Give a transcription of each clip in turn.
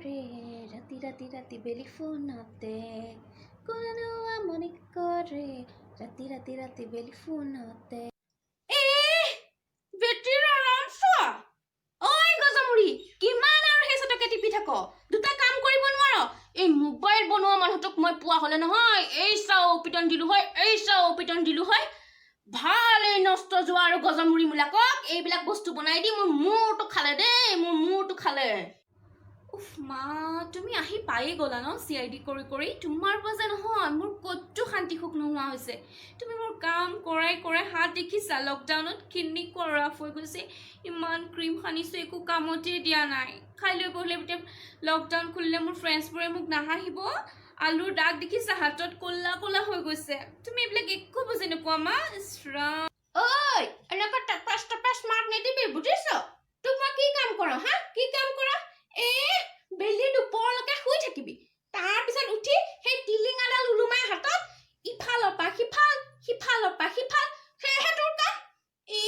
কৰে, ৰাতি ৰাতি ৰাতি বেলি ফোনতে। কোনেনো আমনি কৰে, ৰাতি ৰাতি ৰাতি বেলি ফোনতে। এ বেটিৰ আৰাম চোৱা। ঐ গজমুৰি, কিমান আৰু সেই চতকে টিপি থাক? দুটা কাম কৰিব নোৱাৰ? এই মোবাইল বনোৱা মানুহটোক মই পোৱা হ'লে নহয়, এই চাও পিটন দিলো হয়, এই চাও পিটন দিলো হয়। ভাল, এই নষ্ট যোৱা আৰু গজমুৰিবিলাকক এইবিলাক বস্তু বনাই দি মোৰ মূৰটো খালে দেই, মোৰ মূৰটো খালে। উফ মা, তুমি আহি পায়ে গ'লা ন? চিআইডি কৰি কৰি তোমাৰ পৰা যে নহয়, মোৰ ক'তো শান্তি সুখ নোহোৱা হৈছে। তুমি মোৰ কাম কৰাই কৰাই হাত দেখিছা, লকডাউনত কেনেকুৱা ৰাফ হৈ গৈছে। ইমান ক্ৰীম সানিছোঁ, একো কামতে দিয়া নাই। কাইলৈ পৰহিলে এতিয়া লকডাউন খুলিলে মোৰ ফ্ৰেণ্ডছবোৰে মোক নাহাঁহিব? আলুৰ দাগ দেখিছা, হাতত ক'লা ক'লা হৈ গৈছে। তুমি এইবিলাক একো বুজি নোপোৱা মা, ইছ ৰাম। ঐ, এনেকুৱা টপাছ টপাছ মাত নিদিবি, বুজিছ? তোক মই কি কাম কৰা হা? কি কাম কৰা? এ বেলি দুপৰলৈকে শুই থাকিবি, তাৰপিছত উঠি সেই টিলিঙাডাল ওলোমাই হাতত ইফালৰ পৰা সিফাল, সিফালৰ পৰা সিফাল, সেয়েহে তোৰ কাম। ই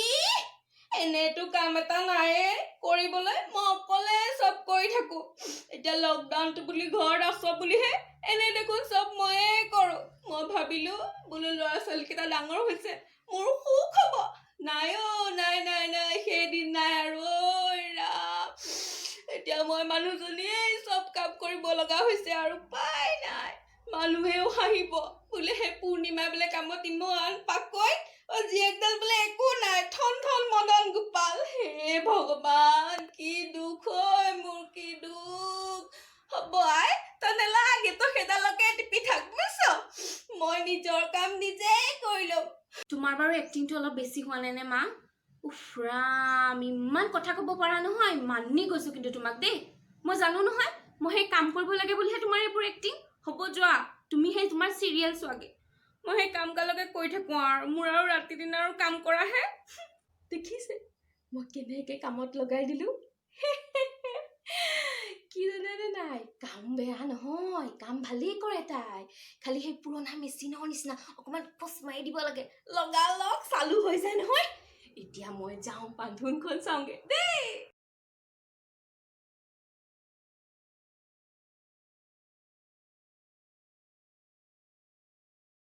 এনেইতো কাম এটা নাইয়ে কৰিবলৈ, মই অকলে চব কৰি থাকো। এতিয়া লকডাউনটো বুলি ঘৰত আছ বুলিহে, এনেই দেখোন চব ময়ে কৰোঁ। মই ভাবিলো বোলো ল'ৰা ছোৱালীকেইটা ডাঙৰ হৈছে, মোৰ সুখ হ'ব। নাই অ', নাই নাই নাই, সেইদিন নাই আৰু। ঐ ৰাম, এতিয়া মই মানুহজনীয়েই চব কাম কৰিব লগা হৈছে আৰু উপায় নাই। মানুহেও হাঁহিব, বোলে সেই পূৰ্ণিমা বোলে কামত ইমান পাকৈত, অ জীয়েকডাল বোলে একো নাই, থন থন মদন গোপাল। হে ভগৱান, কি দুখ ঐ মোৰ, কি দুখ। হ'ব আই, তই নেলাগে, তই সেইডালকে টিপি থাক, বুজিছ? মই নিজৰ কাম নিজেই কৰি ল'ম। তোমাৰ বাৰু এক্টিংটো অলপ বেছি হোৱা নাই নে মা? উফ ৰাম, ইমান কথা ক'ব পৰা নহয়, মানি গৈছো কিন্তু তোমাক দেই। মই জানো নহয়, মই সেই কাম কৰিব লাগে বুলিহে তোমাৰ এইবোৰ এক্টিং। হ'ব যোৱা, তুমি সেই তোমাৰ চিৰিয়েল চোৱাগে, মই সেই কাম কালকে কৰি থাকোঁ আৰু মোৰ আৰু ৰাতি দিন আৰু কাম কৰাহে। দেখিছে, মই কেনেকে কামত লগাই দিলো। কি জানেনে নাই, কাম বেয়া নহয়, কাম ভালেই কৰে তাই। খালি সেই পুৰণা মেচিনৰ নিচিনা অকণমান খোচ মাৰি দিব লাগে, লগালগ চালু হৈ যায় নহয়। এতিয়া মই যাওঁ, বান্ধোনখন চাওঁগে দেই।